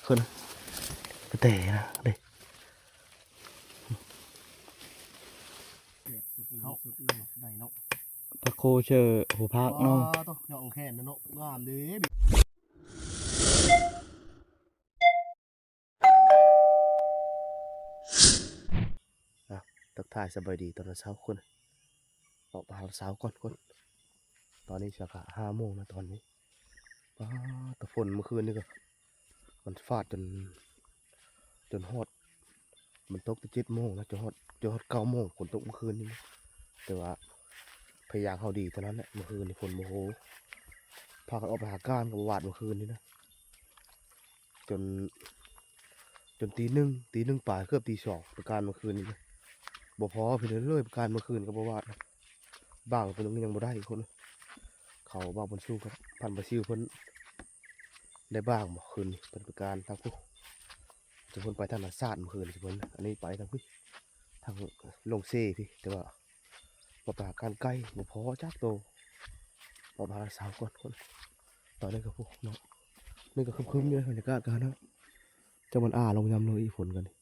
ເພິ່ນກະແຕນະເດ້ ເອົາ ໄດ້ເນາະ ພະໂຄເຊີຫົວພາກເນາະ ອໍ ໂຕ ເນາະ ແຂນເນາະ ງາມເດ້. ອ່ະ ທັກທາຍສະບາຍດີຕອນເຊົ້າຄົນ ອອກມາຫາເຊົ້າກ່ອນຄົນ ຕອນນີ້ສະກະຫ້າໂມງນະຕອນນີ້ ປາດ ຕາຝົນມື້ຄືນນີ້ກະ ມັນຟາດຈົນ ຈົນຮອດ ມັນຕົກແຕ່ເຈັດໂມງນະ ຈົນຮອດ ຈົນຮອດເກົ້າໂມງ ຝົນຕົກມື້ຄືນນີ້ ແຕ່ວ່າພະຍາກເຮົາດີເທົ່ານັ້ນແຫຼະ ມື້ຄືນນີ້ຝົນບໍ່ໂຫ ພາກັນອອກໄປຫາກ້ານກະບໍ່ຫວາດມື້ຄືນນີ້ນະ. ຈົນ ຈົນຕີໜຶ່ງ ຕີໜຶ່ງປາຍ ເກືອບຕີສອງ ປະການມື້ຄືນນີ້ນະ ບໍ່ພໍພີ່ນ້ອງເອີຍ ປະການມື້ຄືນກະບໍ່ຫວາດ ບາງໂຕໜຶ່ງຍັງບໍ່ໄດ້ຄົນ ເຂົາບ່າວບຸນຊູກັບພັນປາຊິວເພິ່ນໄດ້ບາງມື້ຄືນນີ້ ເພິ່ນປະການທາງພຸ້ນ ເພິ່ນໄປທາງນາຊາດມື້ຄືນນີ້ເພິ່ນ ອັນນີ້ໄປທາງພີ້ ທາງລົງເຊພີ້ ແຕ່ວ່າ ບໍ່ປາການໄກ່ ບໍ່ພໍຈັກໂຕ ອອກມາຫາເຊົ້າກ່ອນຄົນ ຕອນນີ້ກະພຸ້ນເນາະ ນີ້ກະຄຶມໆຢູ່ ບັນຍາກາດກະຫັ້ນນະ ຈັກມັນອາລົງຍາມເລີຍ ອີ່ຝົນກະນີ້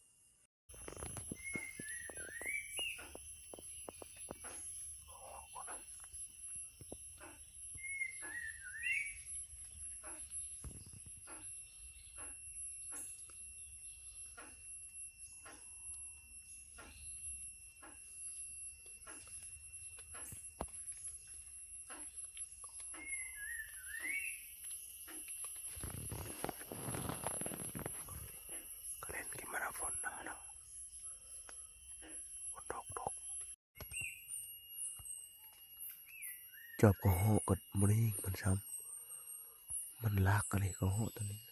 ກະເຫຼັ້ນກິນມານຳຝົນນະເນາະ ຝົນຕົກຕົກ ຈອບກະເຫາະກະບໍ່ໄດ້ຍິງມັນຊ້ຳ ມັນລາກກະເລີຍກະເຫາະໂຕນີ້. ເ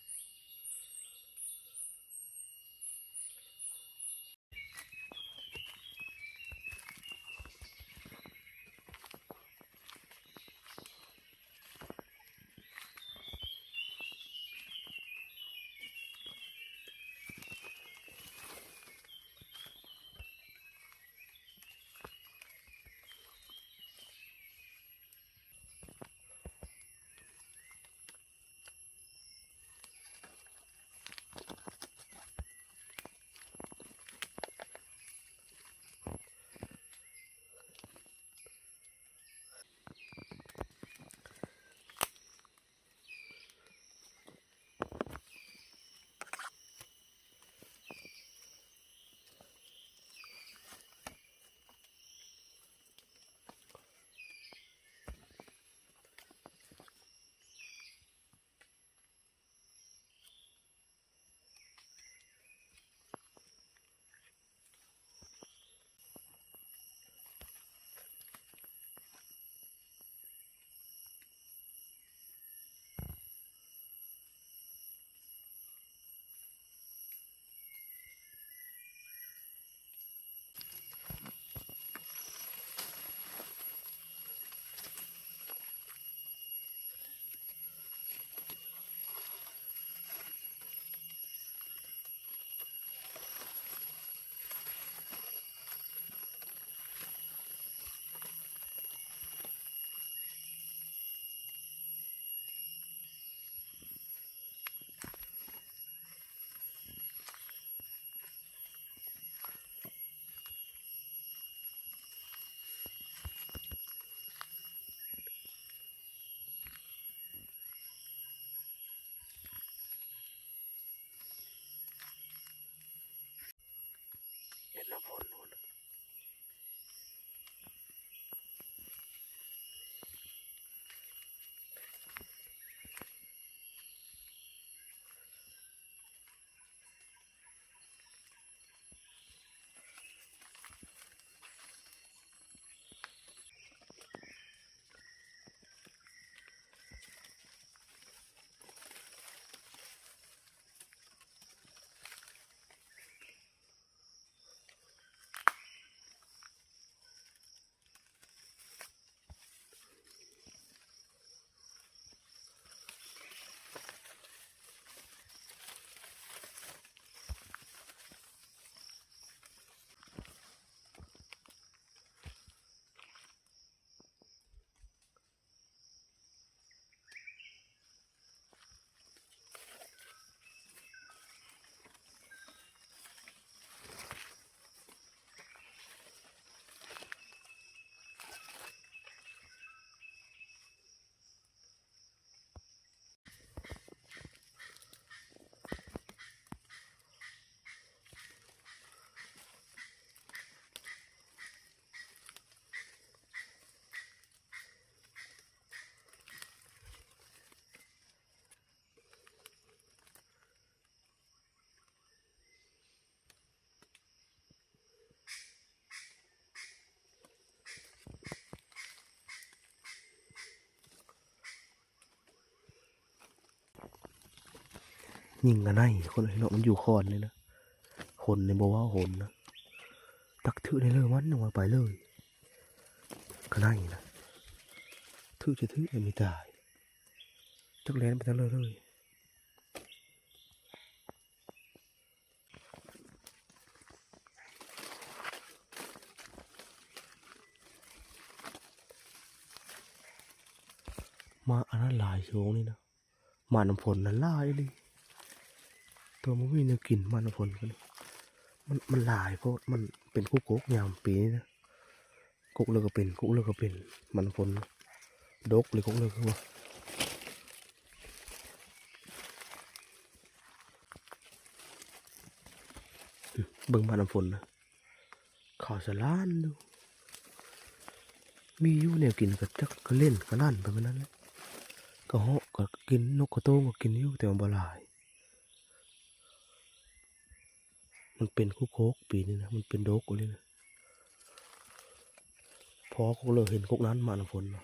ຍິງກະໄນຄົນເນາະ ມັນຢູ່ຄອນນີ້ນະ ຄົນນີ້ບໍ່ເວົ້າຄົນນະ ຕັກຖືກໄດ້ເລີຍ ມັນຍັງວ່າໄປເລີຍ ກະໄນນະ ຖືກຈະຖືກແລ້ວມີຕາຍ ຈັກແລ່ນໄປທາງໃດເລີຍ. ມາອັນນັ້ນຫຼາຍຊ່ວງນີ້ນະ ມານ້ຳຝົນນັ້ນຫຼາຍອີ່ຫຼີ ໂຕບໍ່ມີແນວກິນ ມານ້ຳຝົນກະ ມັນ ມັນຫຼາຍໂພດ ມັນເປັນຄຸກກົກຍາມປີນີ້ນະ ກົກເລີກກະເປັນ ກົກເລີກກະເປັນ ມັນຝົນ ດົກເລີຍກົກເລີກກະ ເບິ່ງມານ້ຳຝົນນະ ຂາວສະຫຼານຢູ່ ມີຢູ່ແນວກິນກະຈັກກະເຫຼັ້ນກະຫຼັ່ນໄປແບບນັ້ນແຫຼະ ກະເຫາະກະກິນ ນົກກະໂຕ້ງກະກິນຢູ່ ແຕ່ວ່າບໍ່ຫຼາຍ. ມັນເປັນຄຸກຄົກປີນີ້ນະ ມັນເປັນດົກອີ່ຫຼີນະ ພໍກົກເລີກເຫັນກົກນັ້ນມານ້ຳຝົນນະ.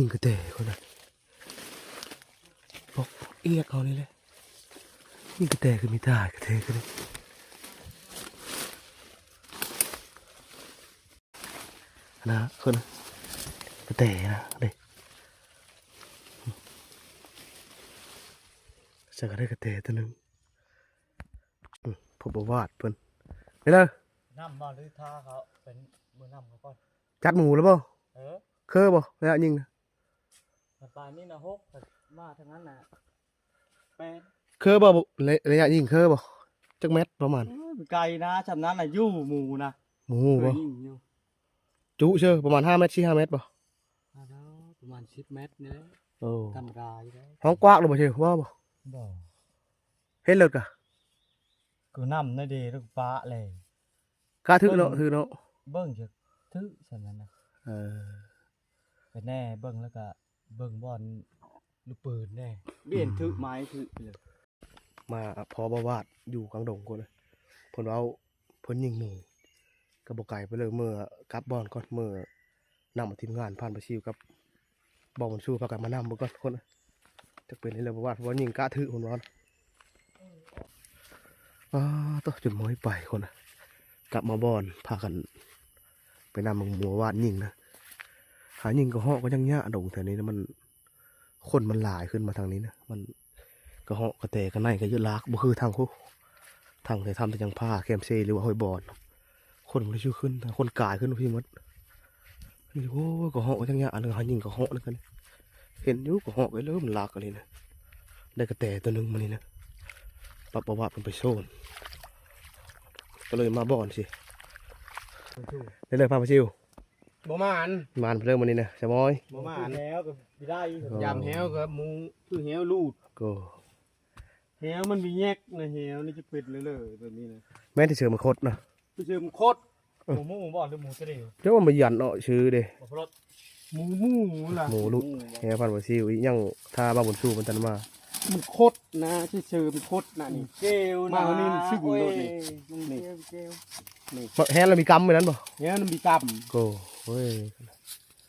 ຍິງກະແຕຄົນນະ ບອກອຽກເອົານີ້ແຫຼະ ຍິງກະແຕຄືມີຕາຍ ກະແຕຄືນີ້ ນະ ຄົນນະ ກະແຕນະ ເດ້ ໃສ່ກະໄດ້ກະແຕໂຕໜຶ່ງ. ອືມ ພົບປະຫວັດເພິ່ນ ໄປເລີຍ ນຳບໍ່ ຫຼືຖ້າເຂົາເປັນມື້ນຳເຂົາກ່ອນ ຈັດໝູແລ້ວບໍ່? ເອີ ເຄີບໍ່ ໄລຍະຍິງນະ? ມັນປານນີ້ນະ ຫົກ ມາທາງນັ້ນນະ ແປດ ເຄີບໍ່ ໄລ ໄລຍະຍິງເຄີບໍ່? ຈັກແມັດປະມານ? ໂອ້ຍ ໄກນະ ຊ່ຳນັ້ນນະ ຢູ່ໝູນະ ໝູບໍ່? ເຄີຍິງຢູ່ ຈຸເຊີ ປະມານຫ້າແມັດ ສີ່ຫ້າແມັດບໍ່? ປະມານສິບແມັດນີ້ແຫຼະ ໂອ້ ທຳມະດາຢູ່ແລ້ວ ຫ້ອງກວ້າງຫຼືບໍ່ເຊີ ວ່າບໍ່? ບໍ່ ເຫັນເລີດກະ ຄືນຳໃນເດ ຫຼືປະແລະ ກະຖືກເນາະ ຖືກເນາະ ເບິ່ງຈະຖືກຊັ້ນນັ້ນນະ ເອີ ໄປແນ່ ເບິ່ງແລ້ວກະເບິ່ງບ່ອນລູກປືນແນ່ ເບນຖືກໄມ້ຖືກເລີຍ ມາພໍ້ບ່າວວາດຢູ່ກາງດົງພຸ້ນ ເພິ່ນເວົ້າ ເພິ່ນຍິງໝູ ກະບໍ່ໄກໄປເລີຍ ເມືອກັບບ່ອນກ່ອນ ເມືອນຳທີມງານຜ່ານປາຊິວກັບ ບໍ່ມັນຊູພາກັນມານຳເບິ່ງກ່ອນຄົນ ຈັກເປັນໃດແລ້ວບໍ່ວ່າ ເພາະວ່າຍິງກະຖືກພຸ້ນວ່າ ອ້າ ໂຕ ຈົນໝົດໄປຄົນ ກັບມາບ່ອນ ພາກັນໄປນຳໝູ ໝູຫວາດຍິງນະ ຫາຍິງກະເຫາະກະຍັງຍາກ ດົງແຖວນີ້ນະ ມັນ ຄົນມັນຫຼາຍຂຶ້ນມາທາງນີ້ນະ ມັນກະເຫາະກະແຕກະໄນກະເຍາະຫຼາກ ບໍ່ຄືທາງພຸ້ນ ທາງແຖວຖ້ຳຕາຍັງພາ ແຄມເຊ ຫຼືວ່າຫ້ວຍບອນ ຄົນບໍ່ໄດ້ຊິຂຶ້ນ ຄົນກາຍຂຶ້ນພີ້ໝົດ ນີ້ ໂອ້ຍ ກະເຫາະກະຍັງຍາກ ອັນໜຶ່ງຫາຍິງກະເຫາະນຳກັນ ເຫັນຢູ່ກະເຫາະ ເອີ ເລີ່ມຫຼາກອີ່ຫຼີນະ ໄດ້ກະແຕໂຕໜຶ່ງມື້ນີ້ນະ ປັບປະຫວາດເພິ່ນໄປໂຊນ ກະເລີຍມາບ່ອນຊີ້ ໄດ້ເລີຍ ພາປາຊິວ ບໍ່ໝານ ໝານເລີຍມື້ນີ້ນະ ສະບອຍ ບໍ່ໝານ ແຫວກະບໍ່ໄດ້ ໂອ້ ຢາມແຫວກະໝູຄືແຫວຫຼູດ ໂອ້ ແຫວມັນມີແຍກນະ ແຫວນີ້ຈະເປັນເລີຍແບບນີ້ນະ ແມ່ນທີ່ເຊື່ອມັນຄົດນະ ໄປເຊີມຄົດ ເອີ ໝູໝູບໍ່ ຫຼືໝູສະເດວ ເຈົ້າວ່າມັນຢ້ານເນາະ ຊື່ເດ້ ໝູ ໝູລະ ໝູຫຼຸດ ແຮພັນບໍ່ຊິວອີ່ຫຍັງ ຖ້າບ່າວບຸນຊູມັນຕັນມາ ມັນຄົດນະ ຊື່ເຊີມຄົດນະນີ້ ເຊວນະ ມານີ້ມັນຊຶ້ງໂລດນີ້ ໂອ້ຍ ນີ້ ມັນເຊວ ນີ້ ແຮລະມີກຳໄວ້ນັ້ນບໍ່ ແຮລະມີກຳ ໂອ້ຍ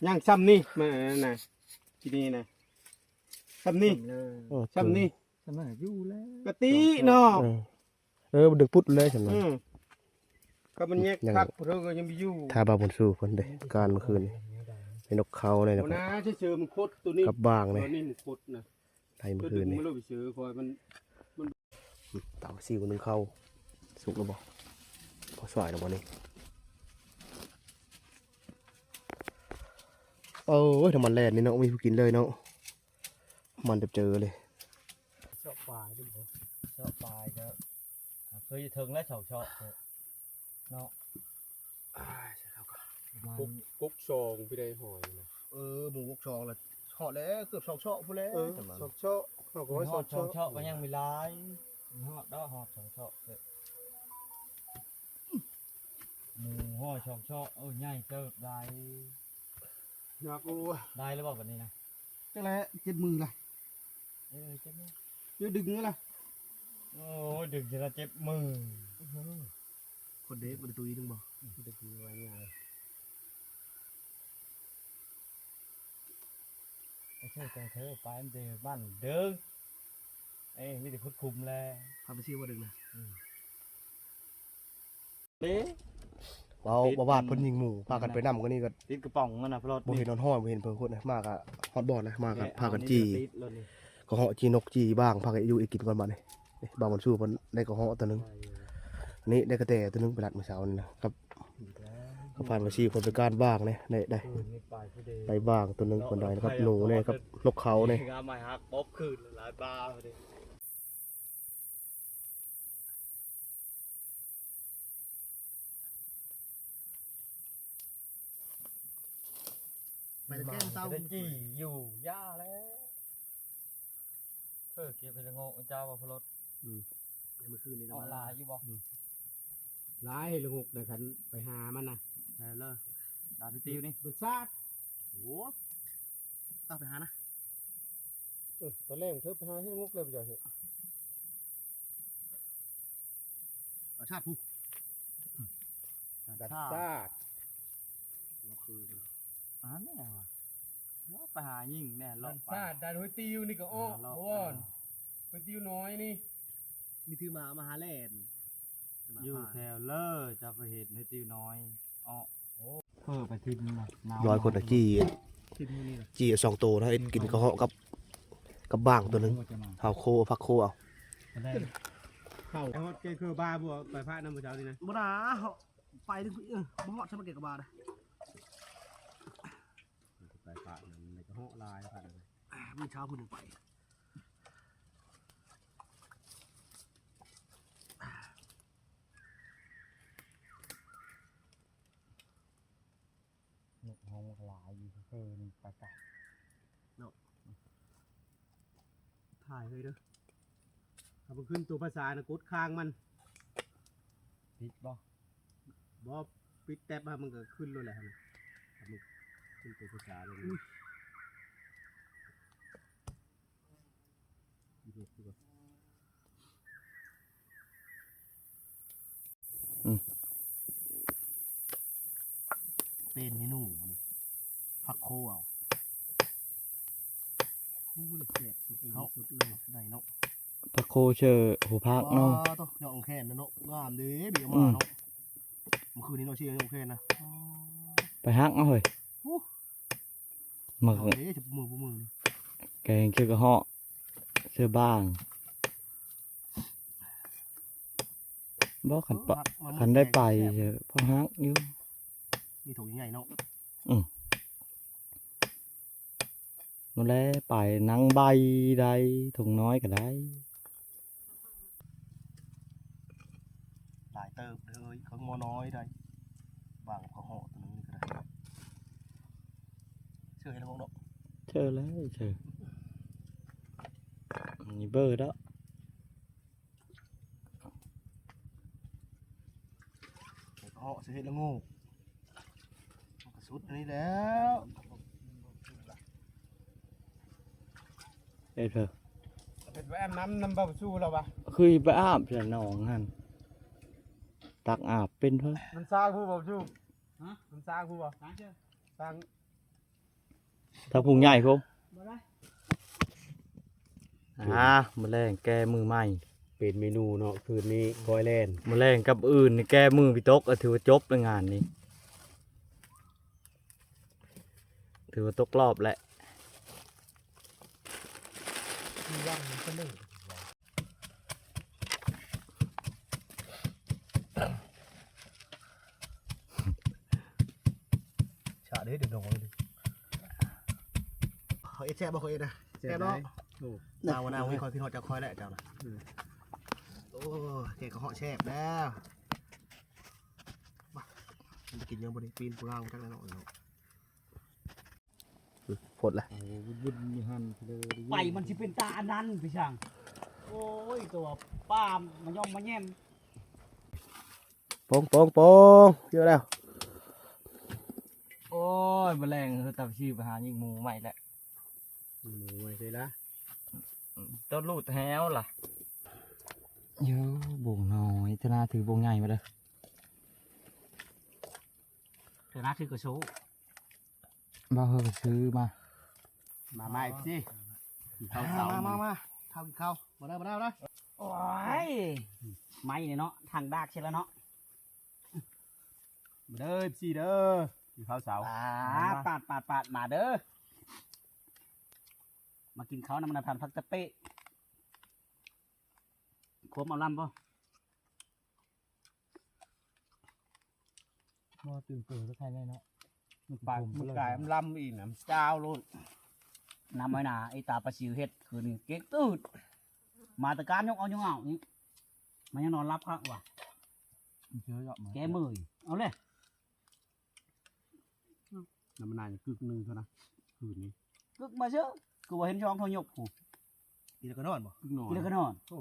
ຍັງຊ່ຳນີ້ ມັນອັນນັ້ນນະ ທີ່ນີ້ນະ ຊ່ຳນີ້ ເອີ ຊ່ຳນີ້ ຊ່ຳນັ້ນຢູ່ແລ້ວ ກະຕິເນາະ ເອີ ເອີ ມັນດຶງປຸດແລ້ວຊັ້ນນະ ອືມ ກະມັນແຍກພັກ ເພິ່ນກະຍັງບໍ່ຢູ່ ຖ້າບ່າວບຸນຊູເພິ່ນເດ້ ການມື້ຄືນນີ້ ເປັນນົກເຂົາແນ່ ໂອ້ ນະ ເຊີມຄົດໂຕນີ້ ກັບບ້າງແນ່ ໂຕນີ້ມັນຄົດນະ ໄດ້ມື້ຄືນນີ້ ເອົາຊິວໜຶ່ງເຂົ້າ ສຸກແລ້ວບໍ່ ພໍສວາຍແລ້ວບໍ່ນີ້ ໂອ້ຍ ນ້ຳມັນແລ່ນນີ້ເນາະ ບໍ່ມີຜູ້ກິນເລີຍເນາະ ມັນແບບເຈີເລີຍ ເຊາະປາຍເດ້ ເຊາະປາຍກະ ເຄີຍເຖິງແລ້ວ ເຊົາເຊາະເນາະ ອ່າ ປະມານ ກົກ ກົກສອງ ພີ່ໄດ້ຫອຍນະ ເອີ ໝູກົກສອງລະ ຮອດແລ້ວ ເກືອບສອງເຊາະພຸ້ນແຫຼະ ເອີ ສອງເຊາະ ເຮົາກະວ່າສອງເຊາະ ສອງເຊາະກະຍັງມີຫຼາຍ ຮອດດອກ ຮອດສອງເຊາະ ໝູຮອດສອງເຊາະ ໂອ້ ໃຫຍ່ເຕີບໄດ໋ ໜັກ ໂອ້ ໄດ້ແລ້ວບໍ່ບາດນີ້ນະ ຈັກແຫຼະ ເຈັບມືລະ ເອີ ເຈັບມື ດຽວດຶງລະ ໂອ້ຍ ດຶງຈະລະເຈັບມື ຄົນເດັກບໍ່ໄດ້ຕຸຍໜຶ່ງບໍ່ ອືມ ໄດ້ກຸຍວ່າງ່າຍ ໄປເຊີຍແຕ່ເທີ ໄປມັນເດ ບ້ານເດີ ເອີ ມີແຕ່ຂຸດຂຸມແລະ ພາໄປຊິບໍ່ດຶງນະ ອືມ ເດ້ ເວົ້າ ບໍ່ວ່າເພິ່ນຍິງໝູ ພາກັນໄປນຳ ກະນີ້ກະຕິດກະປ໋ອງຫັ້ນນະ ບໍ່ເຫັນຮອດ ບໍ່ເຫັນເພິ່ນຄົນນະ ມາກະຮອດບ່ອນນະ ມາກະພາກັນຈີ່ ກະເຫາະຈີ່ນົກຈີ່ບ້າງ ພາກັນຢູ່ອີ່ກິນກ່ອນບາດນີ້ ນີ້ ບ່າວບຸນຊູເພິ່ນໄດ້ກະເຫາະໂຕໜຶ່ງ ນີ້ໄດ້ກະແຕໂຕໜຶ່ງ ໄປລັດມື້ເຊົ້ານີ້ນະ ກັບ ກັບພານວ່າຊິເພິ່ນໄປການບ້າງນີ້ ໄດ້ ໄດ້ ໄດ້ບ້າງໂຕໜຶ່ງ ເພິ່ນໄດ້ກັບໜູນີ້ ກັບນົກເຂົານີ້ ງາມໄມ້ຫັກປົບຄືນຫຼາຍບາດນີ້ ໄປແລ້ວ ໄດ້ຈີ່ຢູ່ ຢ່າແລ້ວ ເອີ ເກັບເຫັດລະໂງກເຈົ້າບໍ່ ພະລົດ ອືມ ມື້ຄືນນີ້ລະ ເອົາຫຼາຍຢູ່ບໍ່ ອືມ ຫຼາຍເຫັດລະໂງກນະ ຄັນໄປຫາມັນນະ ໄດ້ເລີຍ ຕາມທີ່ຕິວນີ້ ເປັນຊາດ ໂອ້ ຕາມໄປຫານະ ເອີ ຕອນແລງເທີໄປຫາເຫັດລະໂງກເລີຍ ບໍ່ຢາກເຮັດ ຕາຊາດຜູ້ ຕາຊາດ ດາດຊາດ ອັນນີ້ຫວະ ເຮົາໄປຫາຍິງແນ່ ເລາະໄປ ດາດຊາດ ດາດຫ້ວຍຕິວນີ້ກະອອກ ເລາະ ບໍ່ ເອີ ຫ້ວຍຕິວນ້ອຍນີ້ ມີຖືມາ ມາຫາແລ່ນ ຢູ່ແຖວເລີ ຈະໄປເຫັນຫ້ວຍຕິວນ້ອຍ ອອກ ໂອ້ ເອີ ໄປທິມນະ ຮ້ອຍຄົນນະ ຈີ່ ຈີ່ສອງໂຕນະ ເຮັດກິນກະເຫາະກັບ ກັບບ້າງໂຕໜຶ່ງ ເຮົາໂຄ ເອົາຜັກໂຄເອົາ ເຂົ້າ ຮອດແກງເຄືອບາບໍ່ ໄປພະນຳມື້ເຊົ້ານີ້ນະ ບໍ່ນາ ເຮົາໄປເຖິງ ເອີ ບໍ່ຮອດຊະ ມາແກງກະບານະ ໄປພະນຳ ກະເຫາະຫຼາຍພະນຳ ມື້ເຊົ້າພຸ້ນໄປ ນົກຮ້ອງມັນກະຫຼາຍຢູ່ ຄືໜຶ່ງໄປກະເນາະ ຖ່າຍເລີຍເດີ ເອົາໄປຂຶ້ນໂຕພາສານະ ກົດຄ້າງມັນ ປິດບໍ່ ບໍ່ ປິດແຕັບ ມັນກະຂຶ້ນໂລດແຫຼະຫັ້ນນະ ມັນຂຶ້ນໂຕພາສາເລີຍ ອືມ ເປັນເມນູມື້ນີ້ ຜັກໂຄເອົາ ໂອ້ ແຊບສຸດເນາະ ສຸດເລີຍ ໄດ້ເນາະ ຜັກໂຄເຊີຫົວຜັກເນາະ ໂຕ ຍອດອົງແຄນເນາະ ງາມເດ້ ບີເອົາມາເນາະ ອືມ ມື້ຄືນນີ້ເນາະ ຊິເອົາອົງແຄນນະ ໄປຫັກເອົາເຮີ້ຍ ໂອ້ ມາເດ້ ຈັບມືຜູ້ມືນີ້ ແກງເຊີກະເຫາະ ເຊີບາງ ບໍ່ ຄັນປະ ເອີ ຄັນໄດ້ໄປ ເອີ ພໍຮັກຢູ່ ມີຖົງໃຫຍ່ເນາະ ອືມ ນັ້ນແຫຼະ ໄປນັ່ງໃບໄດ້ ຖົງນ້ອຍກໍໄດ້. ຫຼາຍເຕີບເດີ ເຄິ່ງໝໍ້ນ້ອຍໄດ້ ບາງກະເຫາະໂຕໜຶ່ງນີ້ກໍໄດ້ ເຊື່ອໃຫ້ລະວັງເນາະ ເຊື່ອແລ້ວ ເຊື່ອ ມີເບີດອກ ເຫາະຊິເຮັດລະໂງກ ມັນກໍສຸດອັນນີ້ແລ້ວ ເອີ ເອີ ເຮັດແວ່ນນຳ ນຳເບົາຊູລາວະ ຄືໄປອາບແຖວໜອງຫັ້ນ ຕັກອາບເປັນເພິ່ນ ມັນສ້າງຜູ້ເບົາຊູ ຮະ ມັນສ້າງຜູ້ບໍ່ ສ້າງເຊີ ສ້າງ ທາງຜູ້ໃຫຍ່ພຸ້ນ ບໍ່ໄດ້ ອ່າ ມື້ແລງແກ້ມືໃໝ່ ເປັນເມນູເນາະ ຄືນນີ້ກ້ອຍແລ່ນ ມື້ແລງກັບອື່ນນີ້ແກ້ມືພີ່ຕົກ ກໍຖືວ່າຈົບແລ້ວງານນີ້ ຖືວ່າຕົກລອບແຫຼະ ຊະເດ້ ດຽວນ້ອງເອີຍ ເຂົາເຮັດແຊບບໍ່ ເຂົາເຮັດນະ ແຊບເນາະ ແຊບເນາະ ໂອ້ ໜາວໜາວ ຂ້ອຍຄິດຮອດເຈົ້າ ຂ້ອຍແຫຼະເຈົ້ານະ ອືມ ໂອ້ ແກງກະເຫາະແຊບແລ້ວ ມາ ກິນຍັງບໍ່ໄດ້ ປີ້ນຜູ້ລາວຈັກແລ້ວເນາະ ອືມ ພົດລະ ເອົາບຸນຢູ່ຫັ້ນເລີຍ ໄປມັນຊິເປັນຕາອັນນັ້ນ ພີ່ຊ່າງ ໂອ້ຍ ຕົວປາມາຍ່ອມມາແຍມ ໂປ່ງໆໆ ເຈີແລ້ວ ໂອ້ຍ ມື້ແລງເຮີຕາຊິໄປຫາຍິງໝູໃໝ່ແຫຼະ ຍິງໝູໃໝ່ເລີຍລະ ໂຕລູດແຮວລະ ໂອ້ ບົງນ້ອຍ ເທື່ອໜ້າຖືບົງໃຫຍ່ມາເດີ ເທື່ອໜ້າຖືກະໂຊ ບໍ່ ເຮີກໍຊື້ມາ ມາໃໝ່ຊິ ກິນເຂົ້າເຊົ້າ ມາ ມາ ມາ ເຂົ້າກິນເຂົ້າ ມາເດີ ມາເດີ ມາເດີ ໂອ້ຍ ໄມ້ນີ້ເນາະ ທັງດາກເສຍແລ້ວເນາະ ມາເດີ ເອັຟຊີ ເດີ ກິນເຂົ້າເຊົ້າ ປາດ ປາດ ປາດ ມາເດີ ມາກິນເຂົ້ານຳນາຍພັນຜັກຕະເປະ ຄວມເອົາລຳບໍ່? ໝໍ້ຕື່ມເປີໃສ່ໄຂ່ແນ່ເນາະ ມັນປາກ ມັນກາຍ ມັນລຳອີກນະ ມັນຈ້າວໂລດ ນຳໄວ້ໜ້າ ໄອ້ຕາປາຊິວເຮັດຄືນນີ້ເກັ່ງຕື້ດ ມາແຕ່ການຍົກເອົາຍົກເອົານີ້ ມັນຍັງນອນຫຼັບຄັກວ່າ ມັນເຈີເນາະ ແກ້ເມື່ອຍ ເອົາເລີຍ ນ້ຳມັນນານກຶກໜຶ່ງເທົ່ານັ້ນ ຄືນນີ້ ກຶກມາເຊີ ຄືວ່າເຫັນຊ່ອງເຂົາຍົກພຸ້ນ ອີກແລ້ວກໍນອນບໍ່? ກຶກນອນ ອີກແລ້ວກໍນອນ ໂອ້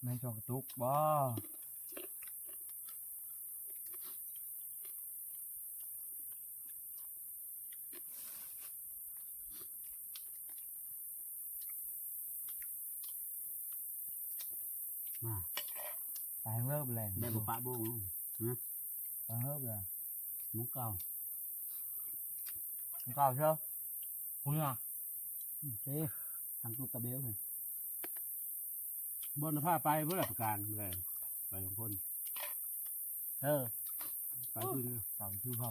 ແມ່ນຊ່ອງກະຕຸກບໍ່? ມາ ໄປເລີຍແລງ ໄດ້ບໍ່ປະໂບງ ຮະ ໄປເລີຍແລງ ໝ່ອງເກົ່າ ໝ່ອງເກົ່າເຊີ ພຸ້ນນະ ເອີ ທາງຕູບຕະເບວ ບ່ອນພາໄປພຸ້ນລະ ປະການ ໄປສອງຄົນ ເອີ ໄປຄືນ ຕາມຊື່ເຂົາ